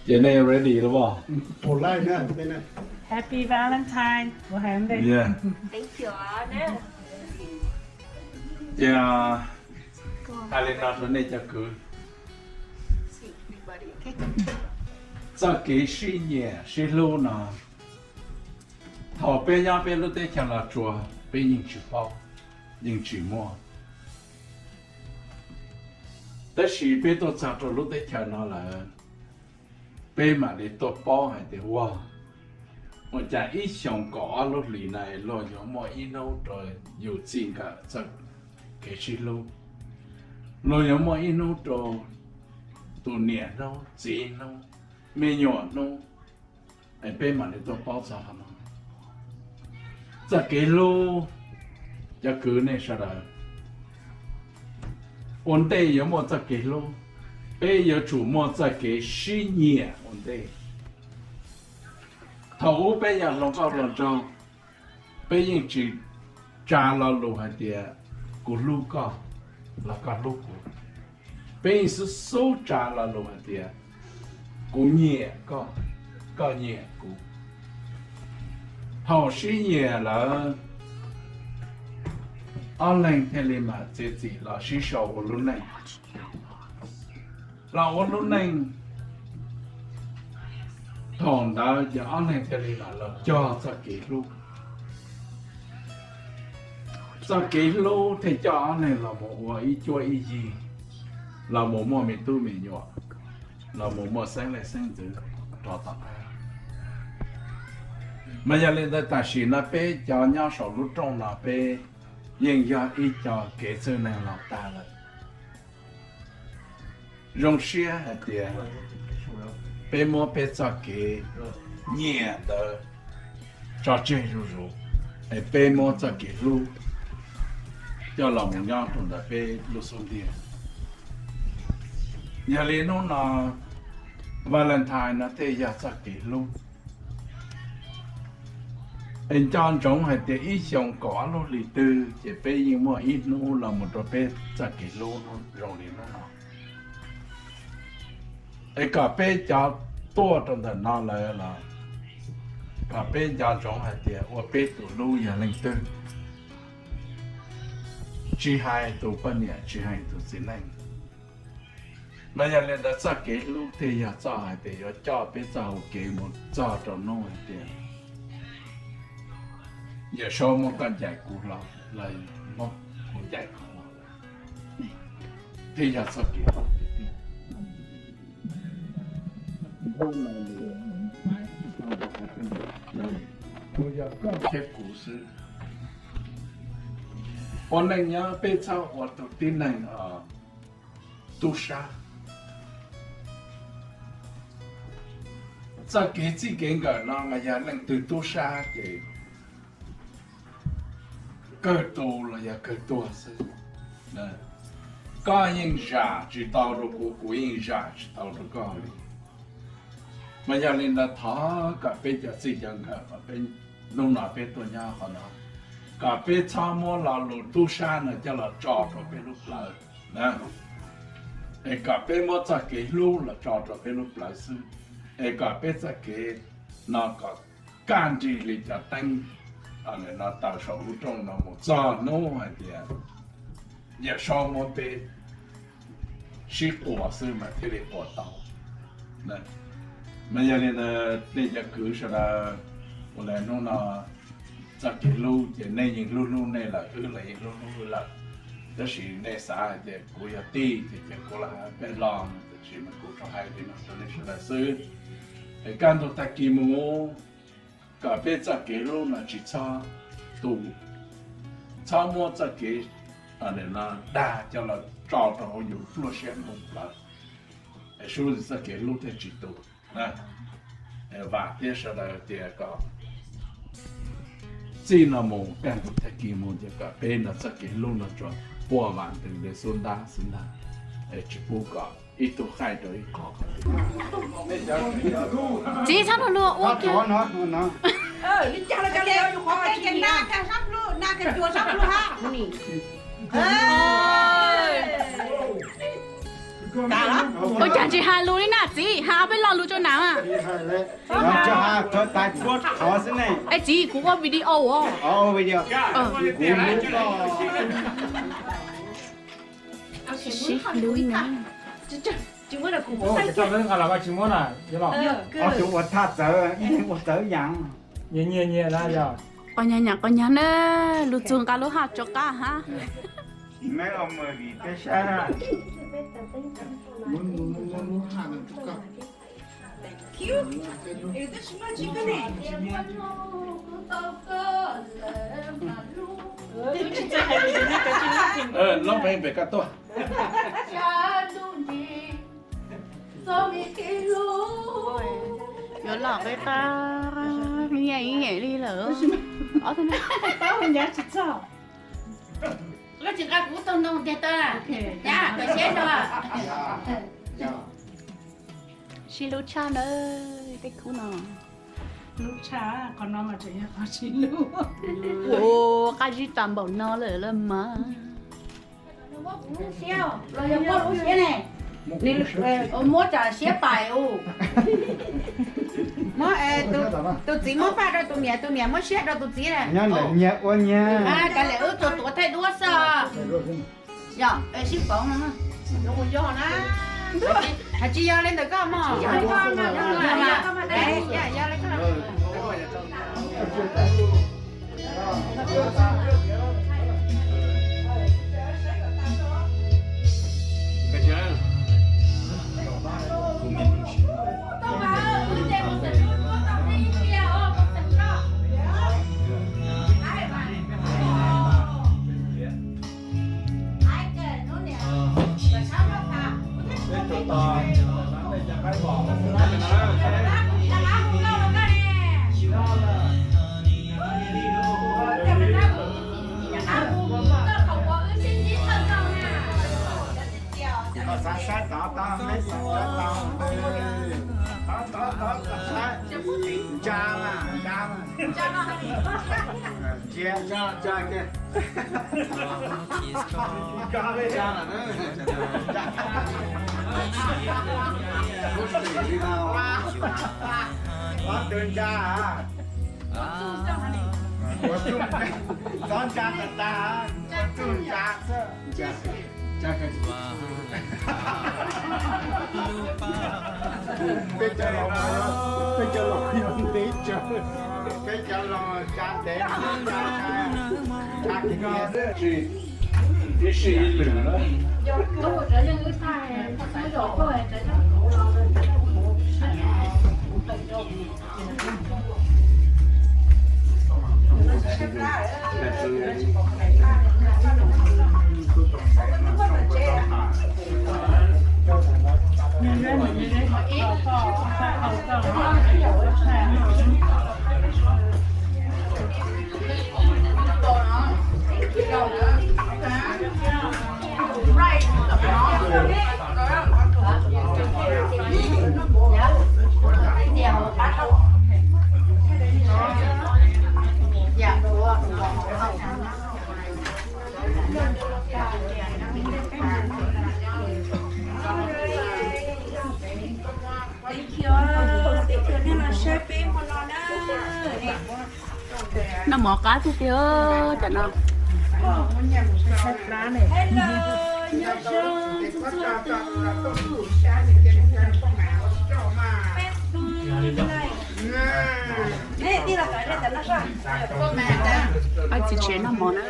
Ces nej ready los? Happy Valentine. Ces hais li no rau nej cov kwv, txoj kev sib nyiam sib hlub no, thaum peb nyob peb lub teb chaws Los Tsuas peb yeej tsis paub, yeej tsis muaj. Tab sis peb tuaj txog rau lub teb chaws no lawm, peb mam li tuaj paub hais tias ua, ua cas ib xyoos kaum ob lub hlis na luag yuav muaj ib hnub rau yus txij nkawm txoj kev sib hlub, luag yuav muaj ib hnub rau tus niam hnub, txiv hnub, me nyuam hnub. Es peb mam li tuaj paub txog qhov no. Txoj kev hlub, cov kwv nej sawv daws, ua ntej yuav muaj txoj kev hlub, peb yuav tsum muaj txoj kev sib nyiam ua ntej. Thaum ub peb yog hluas nkauj hluas nraug, peb yeej tsis tsa lo lus hais tias kuv hlub koj los koj hlub kuv. Peb yeej xub xub tsa lo lus hais tias kuv nyiam koj, koj nyiam kuv. Thaum sib nyiam lawm, ob leeg thiaj li mam txiav txim los sib sau ua lub neej. Los ua lub neej, thaum ntawd ces ob leeg thiaj li mam los cog txoj kev hlub. Txoj kev hlub thiaj coj ob leeg los mus ua ib cuab ib yig, los mus muaj me tub me nyuam, los mus muaj xeeb leej xeeb ntxwv rov tom qab. Mas yog li ntawd tam sim no peb cov nyob saum lub rooj no peb yeej yog ib co kev txwj neeg los tag lawm. Zoo siab hais tias peb muab peb txoj kev nyiam ntawd tso tseg zuj zus, es peb muab txoj kev hlub coj los mus nyob rau ntawm peb lub xub ntiag. Yog li hnub no Valentine no thiaj yog txoj kev hlub. Es nco ntsoov hais tias ib xyoo kaum ob lub hlis twg ces peb yeej muaj ib hnub los mus rau peb txoj kev hlub zoo li hnub no. Es kom peb cov tuaj rau ntawm no lawm los kom peb nco ntsoov hais tias ua peb tus hlub yog leej twg, tsis hais tus poj niam tsis hais tus txiv neej. Mas yog li ntawd txoj kev hlub thiaj yog txoj hais tias yuav coj peb txoj hau kev mus txog rau hnub hais tias Yawm Saub muab koj ncaim kuv los, los muab kuv ncaim koj los, thiaj yog txoj kev hlub tiag tiag. Kuv yog koj thiab kuv xwb. Ua neej nyob peb txhob ua tus tib neeg tub sab. Txoj kev txij kev nkawm no mas yog leej twg tub sab ces kawg tu los yog kawg tuag xwb. Koj yeej zam tsis tau rau kuv, kuv yeej zam tsis tau rau koj li. Mas yog li ntawd thov kom peb cov txij cov nkawm uas peb hnub no peb tuaj nyob qhov no, kom peb txhob muab lo lus tub sab no coj los tso rau peb lub plawv na, es kom peb muab txoj kev hlub los tso rau peb lub plawv xwb, es kom peb txoj kev no kom kaj nrig li cov teeb no taws saum lub rooj no mus txog hnub hais tias Yawm Saub muab peb sib quas xwb mas thiaj li quas tau. Mas yog li ntawd nej cov kwv sawv daws, ua li hnub no txoj kev hlub ces nej yeej hlub hlub nej lawm, wb los yeej hlub hlub wb lawm. Tab sis nej xav hais tias kuv yog tij ces kuv los hais peb lo, tab sis mas kuv tsuas hais li no rau nej sawv daws xwb. Es kaj ntug tag kis mus kom peb txoj kev hlub no tsis txhob tu, txhob muab txoj kev dag coj los tso rau hauv yus pluaj siab npoo plawv, es sub txoj kev hlub thiaj tsis tu. Vam thiab sawv daws tias kom txij no mus kaj ntug tag kis mus ces kom peb no txoj kev hlub no tsuas puag vam ntws li xub ntab xwb ntag, es tsis pub kom ib tug qaij rau ib qho. Txiv, txhob luag luag ua kiag. Ua cas tsis hais lus li na txiv, hais ob peb lo lus rau nam. Tsis hais lus, tsuas hais rau tais puab qhov xwb ne. Es txiv, kuv ua video os. Ua video. Sib hlub na. Tsis muab na. Ob tug ua thaj txawv, ib leeg ua txawv yam. Qhov nyuag nyuag qhov nyuag na, lug txug nqa lub haj tso qab hab. Loob pheej pem koj tuaj. Yuav los qeb qab, ib yam li lawm. Ob tug no, tsis nqa kuv tug ntoo tiag tag. Kawm siab tso. Sib hlub tshaj nawb tej khub no. Hlub tshaj, qhov no mas tseem yog qhov sib hlub. Ua qab zib tas npaum no lawm los mas. Muab kuv lub siab los yog muab lub siab ne? Muab tsam siab pais u. Muab, tus txiv muab paj rau tus niam, tus niam muab siab rau tus txiv na. Nyob ntawm nyias ua nyias. Kav liam wb tsuas tuav thaij duab xwb. Yog sib pauv no. Hais tsis yog li ntawm koj mog. Koj xav saib tod tod, peb xav saib tod, tod tod tod koj saib. Ntsa mas, ntsa mas. Ntsia, ntsa, ntsa kiag. Ob tug ntsa. Txhob ntsa tas tas, ua txuj ntsa xwb. Peb cov laus, peb cov laus yog ntev tsawv, peb cov laus tsa ntev, tsa kiag. Ib sim ib lwm na. Noj mov qab tiag tiag cov no. Txiv tsev noj mov na.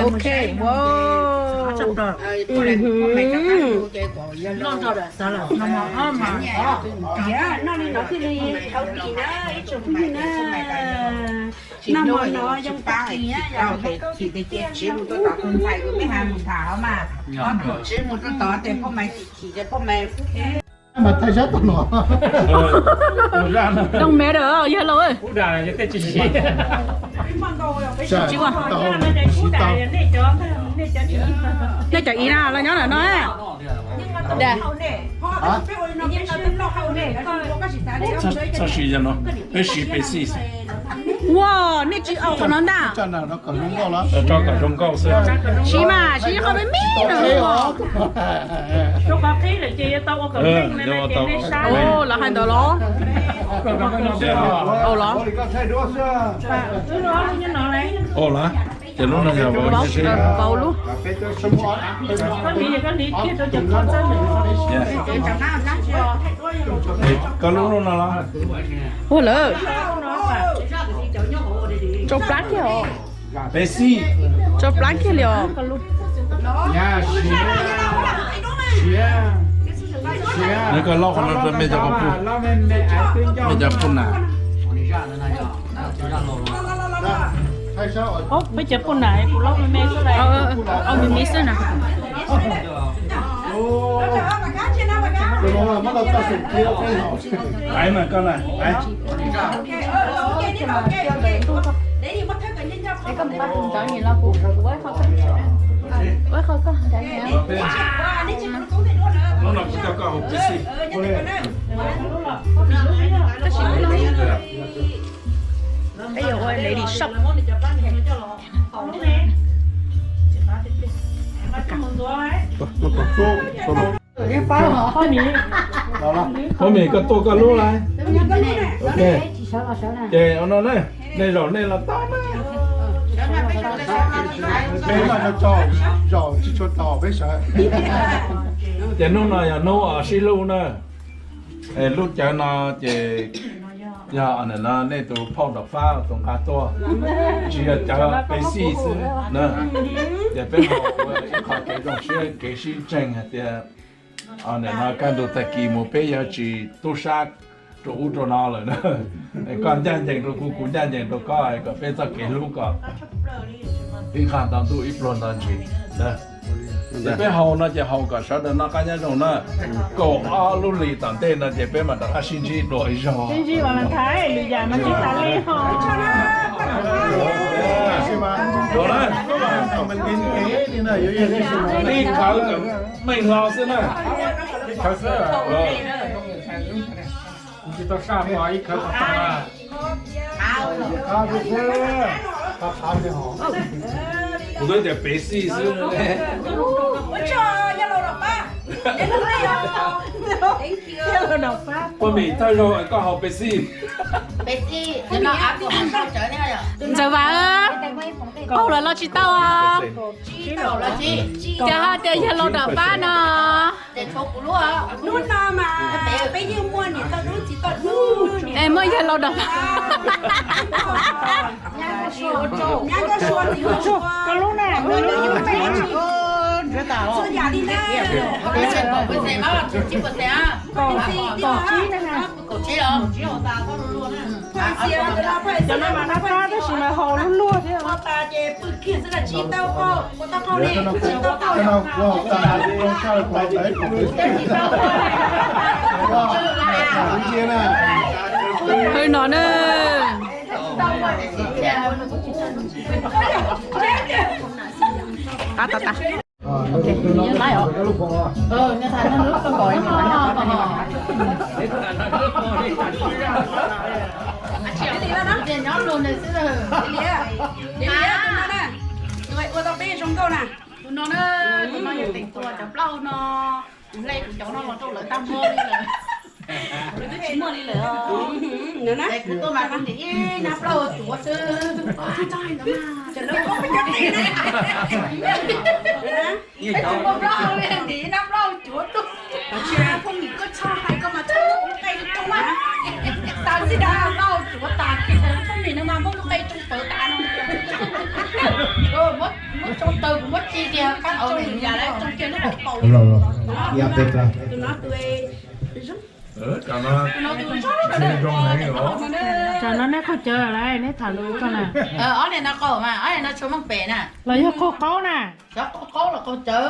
Ok, wow. Noj li no thiaj li thov kim na, ib tsoom phooj ywg na. Noj mov no yoo tag kis na, yog tus koj tus tiag mus rau tod tus ntxhais tus peb hais mus tham mas, tus tsis mus rau tod ces poj mais chim chim ces poj mais Mas thaij zaj tau no. Don't matter, yog los. Tsis ua. Nej cov ib na los nyob ntawm no. Txog sim yog no, peb siv pes xij. Ua, nej tsis au qhov no ntag. Tso kom zoo nkauj xwb. Siv mas, siv qhov me me no. Lawv hais ntawd los? Au los? Au los? Ces lub no yog vauv lub. Koj lub lub no los? Ua lawm. Tsau plab kiag os. Pes xij. Tsau plab kiag li os. Nws koj loj qhov no rau mej cov poj, mej cov poj nam. Peb cov poj nam kuv loj me me xwb. Au, me me xwb na. Aiv mas koj na, aiv. Lub no kuv coj koj haus pes xij. Peb yuav ua lady shop. Poj Mim, koj tuaj koj lub lawm. Ok. Ces ua no ne, nej zaum nej los tau na. Peb zaum tsis tshua tau, peb sawv. Ces hnub no yog hnub sib hlub na. Lub cawv no ces yog no nej tus phauj Dam Fab tus nqa tuaj, tsis yog cawv pes xij xwb na. Ces peb mus ua ib qho kev zoo siab kev sib ntseeg hais tias nim no kaj ntug tag kis mus peb yuav tsis tub sab rau ub rau no lawm na. Koj ncaj ncees rau kuv, kuv ncaj ncees rau koj, kom peb txoj kev hlub kom ib qho nto ntuj ib pluag nto ntsis. Ces peb haus no ces haus kom sawv daws noj qab nyob zoo na. Kaum ob lub hlis tom ntej no ces peb mam rov qab sib ntsib dua ib zaug. Sib ntsib Valentine, lwm yam mas ntsib tas li ho. Ib khawv kom meej hlo xwb na. Khawv xwb. Tsis tau saj pom ib khawv pom tau. Kuv twb tias pes xij xwb. Poj Mim, thawj zaug koj haus pes xij. Ntxawm Vam, haus lawm los tsis tau os? Ces ho tias yawg laus Dam Fab no. Es muaj yawg laus Dam Fab. Koj lub na. Cov no mas dab qab tab sis mas haus luag luag thiab. Hwj no na. Qab tas tas. Tus no na, tus no yog teem tua cov plaub no, kuv hle kuv cov no los rau lawv tag nrho li lawm. Lawv twb tsis muaj li lawm os. Kuv tuaj mas kuv ntim ib nab plaub cuav xwb. Peb tsis muaj plaub li, ntim ib nab plaub cuav tuaj. Phooj ywg koj txhob hais, koj mas txhob muab qe rooj mas. Xav xij dab plaub cuav tas, phooj ywg no mas muab lub qe rooj pawv tas no. Muab tsoo taw kuv muab ci tiag, kab tsoo yam lawv tsoo kiag lub hauv paus. Tam no nej qaug cawv lawm, neb tham lus koj na. Ob niag no qaug mas, ob niag no tshuav meej pem na. Los yog qaug qaub na. Xyov qaug qaub los qaug cawv.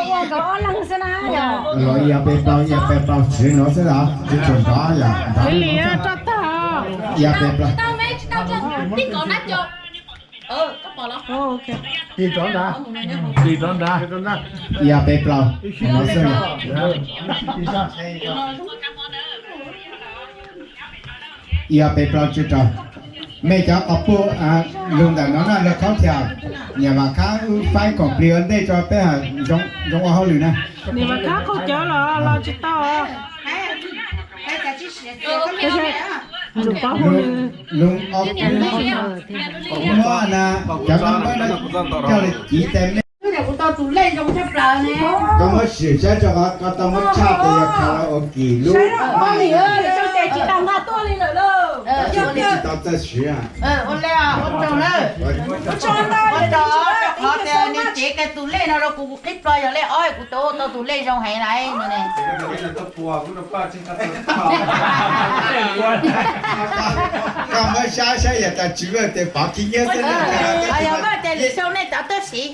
Ua nkawd ob leeg xwb na yom. Los ib peb plaub, ib peb plaub tswv no xwb los tsis tshua nrov yom. Li li roj tag. Ib peb plaub. Tig rov nrad. Tig rov nrad. Ib peb plaub no xwb. Ib peb plaub tswv rau. Mej cov qhov puj lug ntawm no na, lug khaub thiab. Niam Vam Khab wb faib khoom plig ua ntej tso peb zoo ua hauj lwm na. Niam Vam Khab qaug cawv los los tsis tau. Lug, muab na, cov no muab coj los civ tes mej. Kuv tau tus lej zoo tshaj plaws ne. Koj muab sim saib tso, koj tau muab tshaj tes yog karaoke lub. Tsis tau nqa tuaj li lawm lauj. Tsis tau txawj siv. Ua le ua tsaug na. Ua tsaug rau qhov tias nws cev kiag tus lej no rau kuv, kuv qhib plho yog lej ob, kuv tau tau tus lej zoo heev lawm no ne. Koj muab saib saib yog tas tsis muaj tes pov khib nyiab xwb. Yog muaj tes lwm xyoo nej cov twb siv.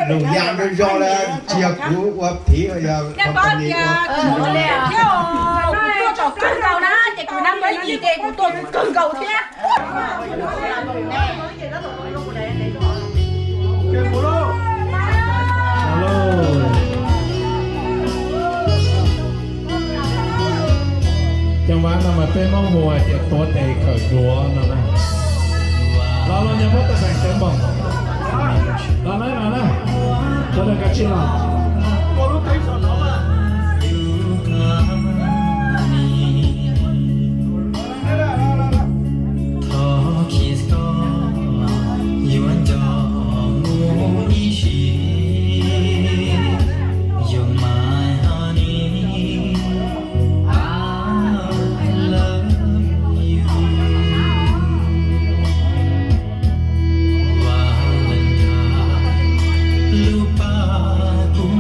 Lus yam zoo zoo lawm, tsis yog kuv ua phiv, yog company ua. Kuv tuaj tau kawg nkaus na, ces kuv nab muab yim ces kuv tuaj kawg nkaus thiab. Cov vav no mas peb Hmoob hu hais tias tuav tes khawm duav no na. Los los nyob muab tas xeem cov npoos. Los na, los na. Sawv daws kav tsij los. Thov Khetos yuav nco mus ib sim. You're my honey, I love you. Valentine, lub paj kuv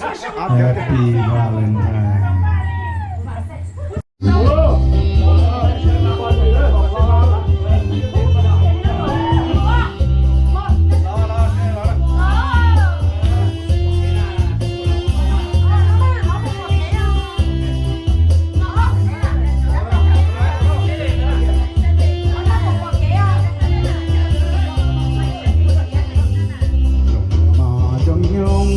Happy Valentine. Mos zoo nyoog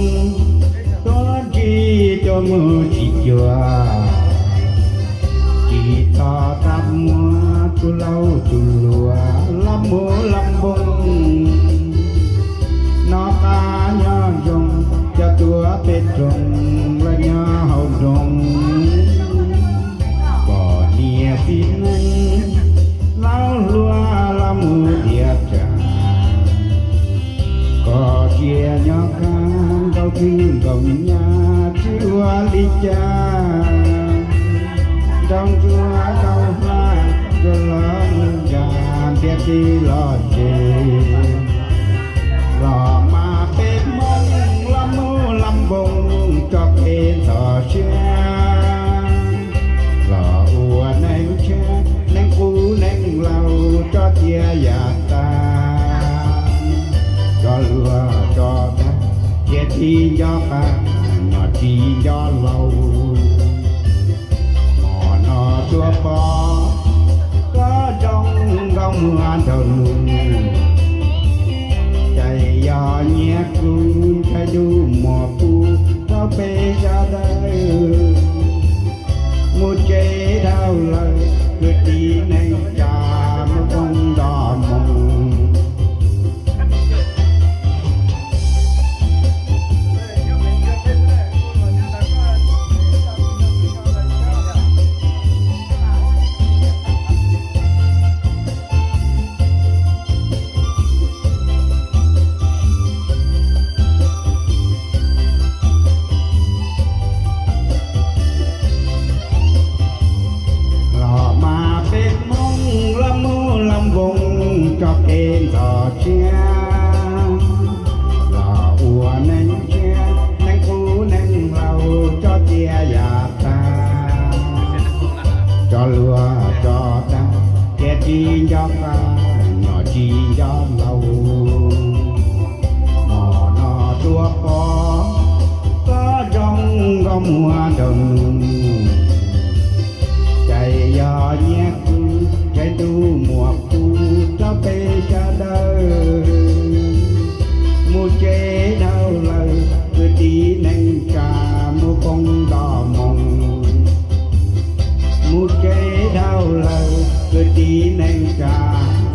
tuaj ntsib tuaj mus tsis cuag, tsis txhob txaj muag tus laus tus hluas los mus los npoo. Noj qab nyob zoo coj tuaj peb rooj los nyob hauv nroog. Pom niam txiv neej laus hluas los mus diav tsav, koj cia nyob kaj nkaus twj nkaus nyab tsis ua li cas. Nraug ntsuag nraug hla, ntsuag los mus ntsa, ntiag txiv los tsev. Los mas peb Hmoob los mus los npoo tso kev ntxhov siab, los ua neeg tshiab neeg qub neeg laus tso cia yam tas. Tso luag tso dag, cia tsis nco qab, nyom tsis nco laus. Hmo no tuaj pom koj zoo nkauj muag nraug nus, ces yog nyiam kuv ntshai ntuj muab pub rau peb sawv daws. Mus tsev dhau lawm kwv tij neej tsa, mus koom nto moo. Los mas peb Hmoob los mus los npoo tso kev ntxhov siab, los ua neeg tshiab neeg qub neeg laus tso cia yam tas. Tso luag tso dag, cia tsis nco qab, nyom tsis nco laus. Hmo no tuaj pom koj zoo nkauj muag nraug nus, ces yog nyiam kuv ntshai ntuj muab pub rau peb sawv daws. Mus tsev dhau lawm kwv tij neej tsa, mus koom nto moo. Mus tsev dhau lawm kwv tij neej tsa,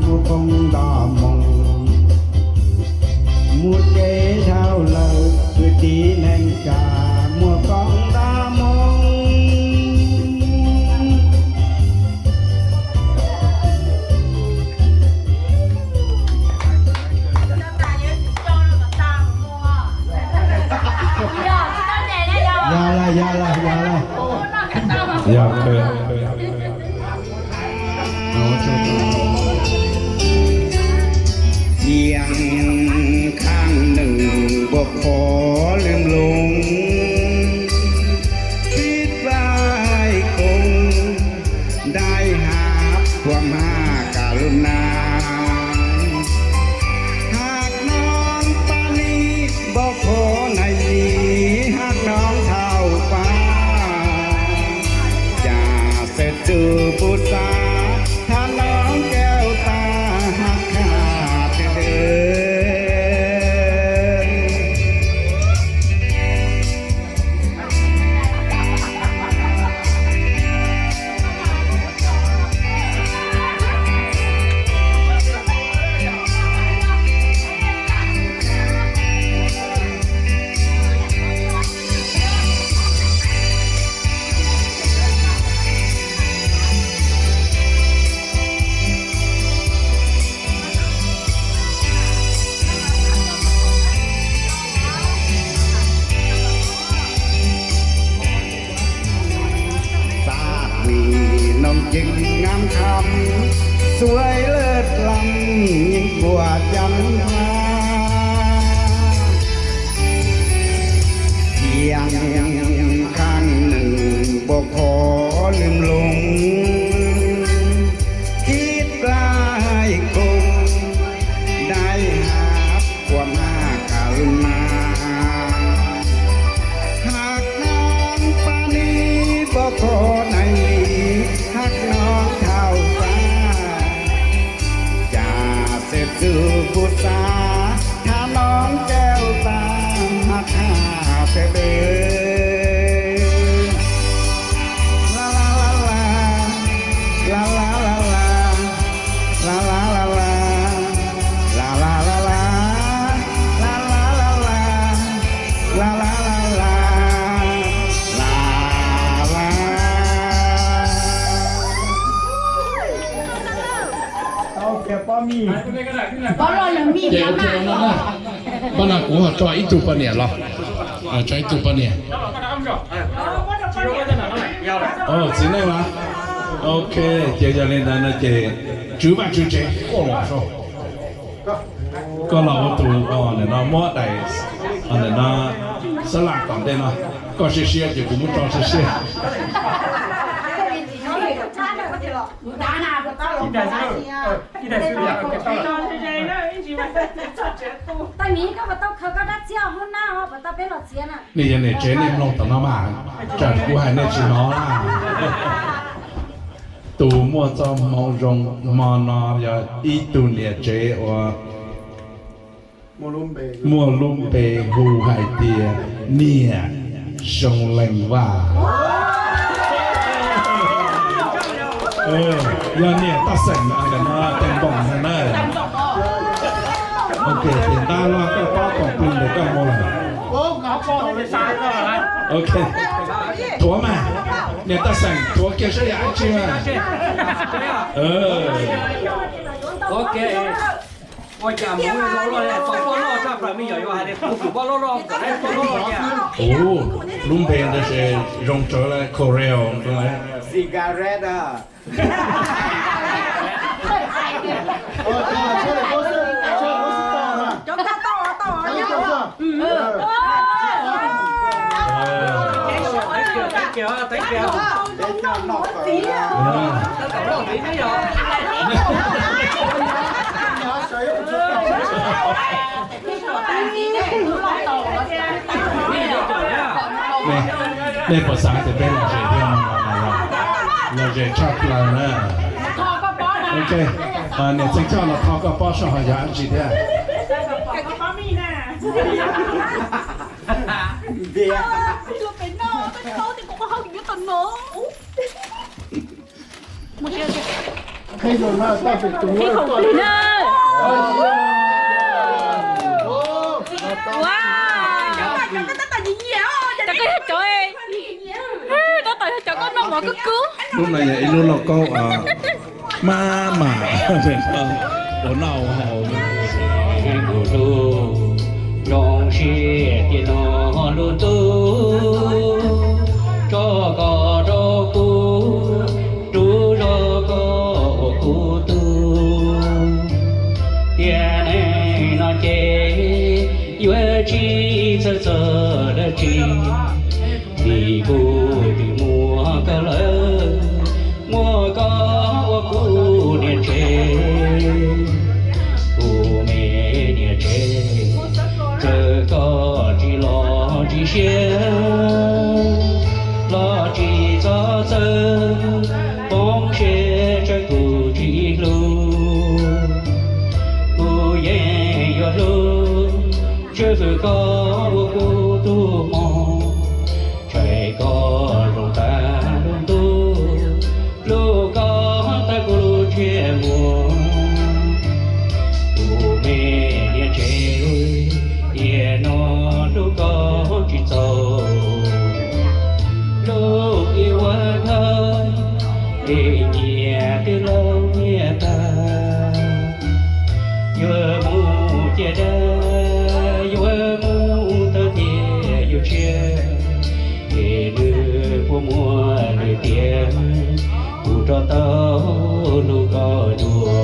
mus koom nto moo. Mus tsev dhau lawm kwv tij neej tsa, mus koom nto moo. Yog lawm, yog lawm, yog lawm. Yog kawg. Yeej khaaj neeg npua qhuav lwm loo, sib txaij koom ntaij hab puam hab ka lub nab. Hab noog pab nis npua qhuav nai nis, hab noog thaum pab cas xeeb txuj pub xav, hab noog kaum tas hab khaj tiag tiag. Xav nis noog ceev ngam kham, xuav lawm dlam yeej puam cam npab. Cia ครั้งหนึ่งบ่ขอลืมลง คิดได้คงได้หักความหากาลุนมา หากน้องปานีบ่ขอใน หักน้องเท่าฟ้า อย่าเสพสู่บูชา ถ้าน้องแก้วตาหักข้าเสพเอง ลาลาลาลา ลาลาลาลา ลาลาลาลา ลาลาลาลา ลาลาลาลา ลาลาลาลา ลาลาลาลา Ces ok no na, pab no kuv ho tso ib tug poj niam los, tso ib tug poj niam. Txiv neej los? Ok, ces yog li ntawd no ces tswv vaj tswv tsev quaj los soj. Koj los ua tus nim no muab daim nim no xab laj tom ntej no, koj siab siab ces kuv muab tso siab siab. Tais miv, koj puas tau khaws koj dab txiab hauv hnab os, puas tau peb los txiav na? Nej yog niam tsev nej mloog tom no mas, tsam kuv hais nej tsis hnov na. Tus muaj txoj hmoo zoo hmo no yog ib tug niam tsev uas muaj lub npe hu hais tias niam Zoo Leej Vaj. Yog niam Taj Xeem ntawm no tes npoom ntag na. Ok, ces ntab loj koj pob koom plig ntawm koj mus lawm. Ok, thuav mas, niam Taj Xeem thuav kiag saib yog dab tsi mas. Ua cas mus loj loj, tau poj loj tshaj plaws, me nyuam yaus hais tias kuv tus poj loj loj, poj loj loj tiag. Ub, lub npe ntawd ces zoo tsawv lawm, Corel ntawd. Cigarette. Nej puas xav tias peb lom zem thiab no? Lom zem tshaj plaws na. Ok, niam Txeeg Choj los tho koj pob soj ho yog dab tsi thiab? Qhib khoom plig na. Wow, cov koj yog cov, tab tom yog cov koj noj mov kub kub. Lub no yog ib lub lauj kaub mab mam ua noj ua haus. Kuv hlub zoo siab tiag no lub ntuj, tso koj rau kuv, rub zog koj ua kuv tug. Tiam neeg no ces yuav tsis txhawj txog dab tsi, vim kuv twb muaj koj lawm, muaj koj ua kuv niam tsev. Kuv me niam tsev, txawm koj tsis los tsis siab, los tsis txhob txhawj, poob siab tsam kuv tsis hlub. Kuv yeej yuav hlub, tsuas hwm koj ua kuv tus mog. Txais koj zoo tag lub ntuj, hlub koj tag kuv lub ntsej muag. Kuv me niam tsev, tiam no hlub koj tsis txaus, hlub ib ua thawj, es nyias twb laus nyias tag. Yuav mus ciaj dab, yuav mus tawm tiam yus tshiab, es nws puas muaj lwm tiam, kuv rov tau hlub koj dua.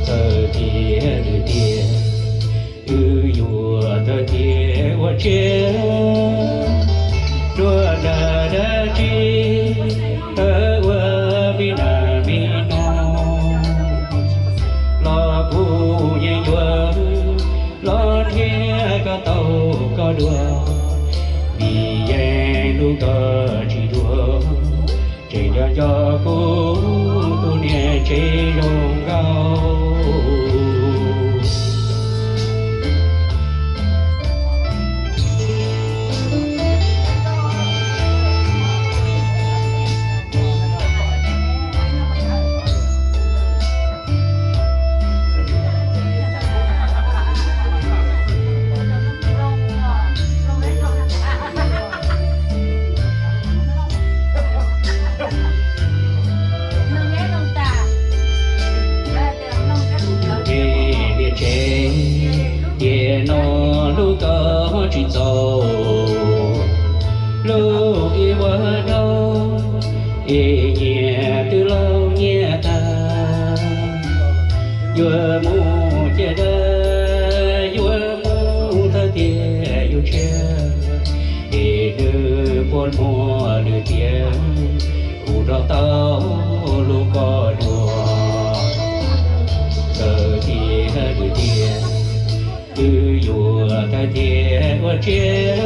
Txawm tiam lwm tiam, twb yuav tawm tiam ua tsiaj, dua nram dab tsi, tawm ua me nas me noog, los kuv yeej yuav los nrhiav koj tau koj dua, vim yeej hlub koj tsis dua, tseem nco nco kuv tus niam tsev zoo nkauj. Niam tsev, tiam no hlub koj tsis txaus, hlub ib vuag dhau, es nyias twb laus nyias tag. Yuav mus ciaj dab, yuav mus thawj tiam yuav tshiab, es nws puas muaj lwm tiam, kuv nrog tau hlub koj dua. Txawm tias lwm tiam, twb yuav thawj tiam ua tsiaj,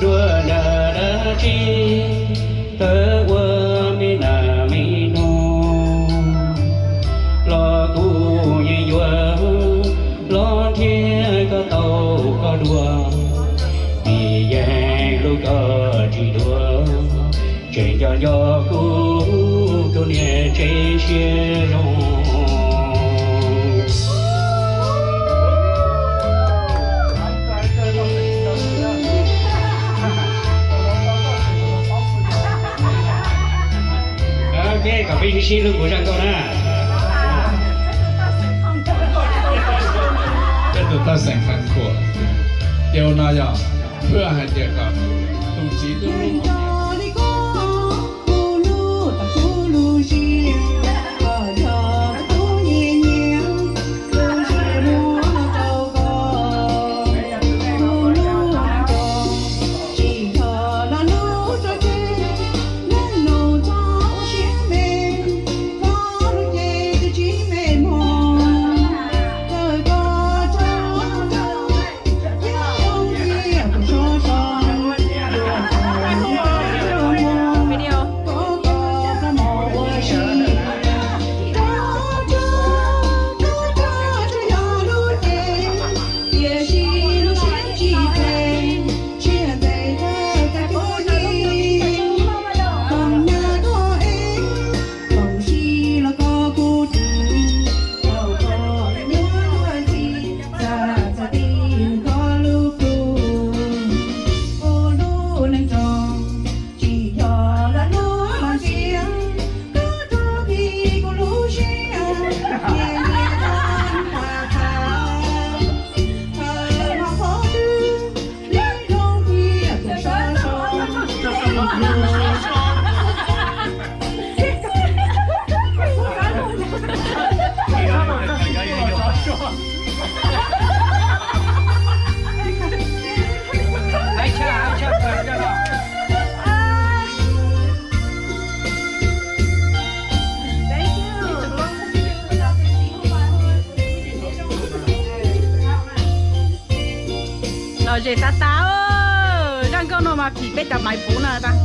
dua nram dab tsi, tawm ua me nas me noog, los kuv yeej yuav los nrhiav koj tau koj dua, vim yeej hlub koj tsis dua, tseem nco nco kuv tus niam tsev siab zoo. Ok, kom peb sib sib hlub kuv zaj nkauj na. Tej tus toj xeem Fab Khuam, ces ua no yog phwj hais tias kom tus txiv twb hlub Lom zem tas tas, zaj nkauj no mas phim peb cov maiv puv no tas.